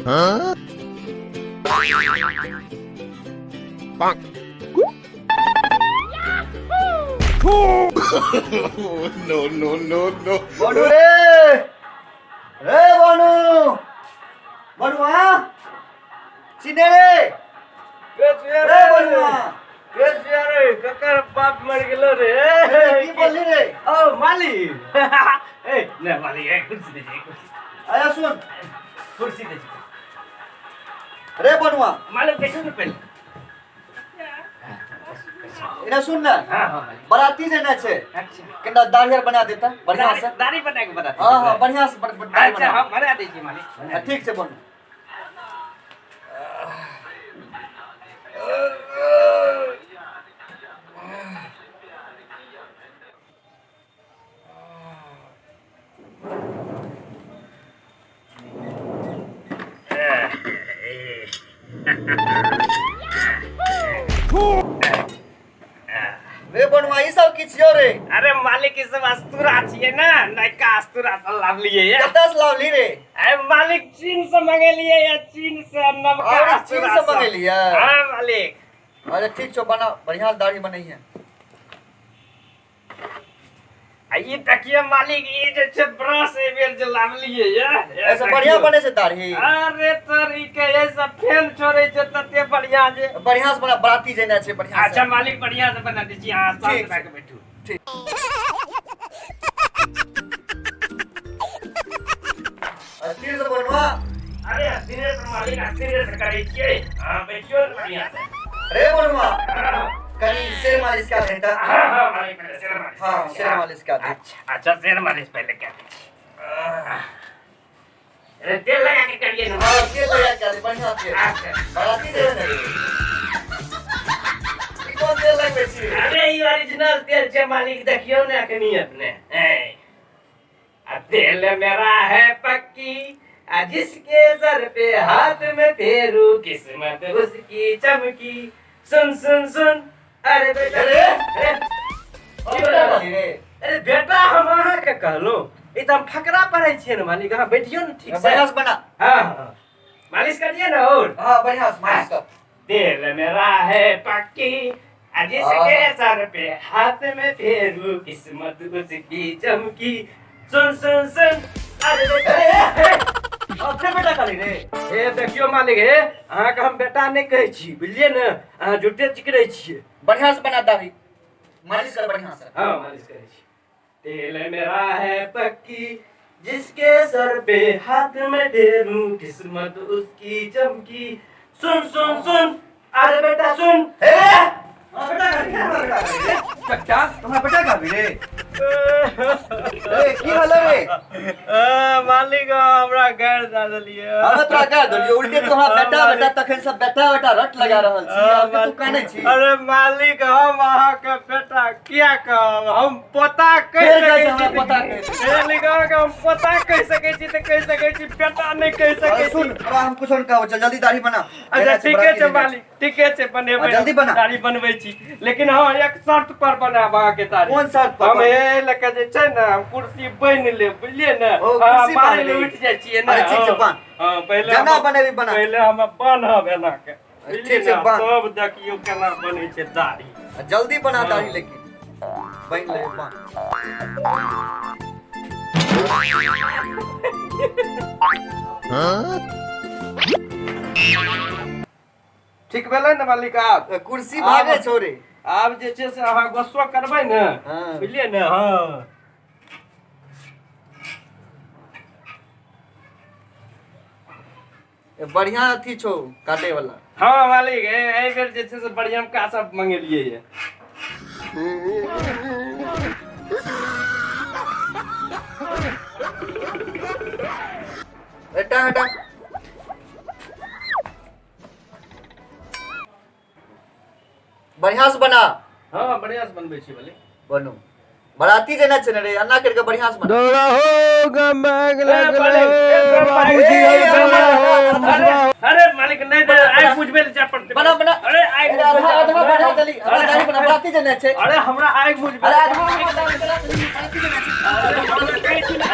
No, no, no, no. बनू रे, रे बनू, बनुआ चिने रे, रे बनुआ। रे ककर बाप मर गेलो रे? की बोलली रे? ओ मालिक, ए ने मालिक, ए कुर्सी दे, कुर्सी। आया सुन, कुर्सी दे। रे बनुआ। मालिक, कैसे ने पहले इना सुन ना। हां हां मालिक। बराती जेना छै। अच्छा। कनिटा दाढ़ी आर बना देता बढ़िया से। दाढ़ी बना के बता। हां हां, बढ़िया से दाढ़ी अच्छा बना। हम बना दै छी मालिक। हाँ, ठीक छै बनू। रे बनुआ, ई सब की छियो रे? अरे मालिक, ई सब अस्तूरा छियै ना, नयका अस्तूरा सब लावलियै ये। कतऽ से लावली रे? अरे मालिक, चीन से मंगेलियै या, चीन से नवका अरे अस्तूरा चीन से सब। मंगेलियै? हाँ मालिक। अरे ठीक छौ, बना, बढ़िया से दाढ़ी बनैहे। आ ई देखिए मालिक, ई जे छै ब्रश एहि बेर जे लावलियै ये। ऐसे बढ़िया बने छै दाढ़ी? अरे तोरी के, ऐसे फेन छोड़े छै तते बढ़िया जे। बढ़िया से बना, बराती जेना छै, बढ़िया से। अच्छा मालिक, बढ़िया से बना दै छी, अहाँ शांत ठीक भए के बैठू। ठीक। अस्थिर से बनवा। अरे अस्थिरे से मालिक, अस्थिरे से करै छियै, अहाँ बैठियो ने बढ़िया से। रे बनवा, कनी सिर मालिश का देता। हाँ हाँ मालिक, पहले सिर मालिश। हाँ, सिर मालिश का दे। अच्छा अच्छा, सिर मालिश पहले कर दै छी। अरे तेल लगा के करिए ना। हाँ, तेल लगा के दे, बढ़िया तेल। अच्छा। बराती देवे ने रे। ई कोन तेल लगबै छी? अरे ई ओरिजिनल तेल छै मालिक, देखियौ ने अखनी अपने। आ तेल मेरा है पक्की, आ जिसके सर पे हाथ में फेरू, किस्मत उसकी चमकी। सुन सुन सुन, अरे बेटा। अरे! अरे की बेटा कहली रे? अरे बेटा, हम अहाँके कहलहुँ, ई तऽ हम फकरा पढ़ै छियै ने मालिक, अहाँ बैठियौ ने ठीक से। बढ़िया से बना। हाँ हाँ, मालिश करिए ना और। हाँ, बढ़िया से मालिश कर। तेल मेरा है पक्की, आ जिसके सर पे हाथ में फेरू, किस्मत उसकी चमकी। सुन सुन सुन, अरे बेटा। अरे, अपने बेटा कहली रे? हे देखियो मालिक, हे अहाँके हम बेटा नहि कहै छी, बुझलियै ने? अहाँ झूठे चिकरै छियै। बढ़िया से बना दाढ़ी, मालिश कर बढ़िया से। हाँ, मालिश करै छी। तेल मेरा है पक्की, जिसके सर पे हाथ में फेरू, किस्मत उसकी चमकी। सुन सुन सुन, अरे बेटा सुन। हे, हमरा बेटा कहली रे, हमरा बेटा कहली रे? चचा। हमरा बेटा कहली रे? ए, की भेलै रे? मालिक, हमरा गारि दऽ देलियै। हम तोरा कह देलियौ? उल्टे तू हमरा बेटा बेटा तखन सब बेटा बेटा रट लगा रहल छी, आब तू कानै छी। अरे मालिक, हम अहाँके बेटा किया कहब? हम पोता कहि फेर कहै सकै छै हमरा छी। पोता कहै छै। मालिक, अहाँके हम पोता कहि सकै छी तऽ कहि सकै छी, बेटा नहि कहि सकै अरे छी। सुन, हमरा हम कुछो नहि कहबै, चल जल्दी दाढ़ी बना। अच्छा ठीके छै मालिक, ठीके छै, बनेबै। हाँ, जल्दी बना। दाढ़ी बनबै छी, लेकिन हाँ, एक शर्त पर बनायब अहाँके दाढ़ी। कोन शर्त पर? हम हे लऽ के जे छै ने, हम कुर्सी बनि लेब, बुझलियै ने? ओ, हाँ, कुर्सी मारै बान्ह लए लेब। उठि जाइ छियै ने। अरे ठीक छै, हाँ, बान्ह। हाँ, पहिले जेना बनेबी बना। पहिले हम बान्हब एना के, बुझलियै ठीक छै, ने? बान्ह। सब देखियौ केना बनै छै दाढ़ी। जल्दी बना। हाँ। दाढ़ी लेकिन बनि ले, बान्ह। ठीक भेलै ने मालिक आब? कुर्सी भागे छौ रे। आब जे छै से अहाँ गुस्सो करबै ने। हाँ। बुझलियै ने? हाँ। ए, बढ़िया अथी छौ काटे वाला। हाँ मालिक, एहि बेर जे छै से बढ़िया का सब मंगेलियै ये। बेटा बेटा, बढ़िया से बना। हाँ, बढ़िया से बनबै छी मालिक। बनू, बराती जेना छै ने रे, अन्ना करके बढ़िया से बना। दौड़ा हो गमग लगलो बाबूजी। ए, दौड़ा हो। अरे अरे मालिक, नहीं दे, आइ बुझबै लए जाय पड़तै। बना बना। अरे आइ अरे आधा आधा बढ़ा चली, आधा दाढ़ी बना, बराती जेना छै। अरे हमरा आइ बुझबै। अरे आधा आधा दाढ़ी बना, बराती जेना छै। अरे हमरा कहै छी ने।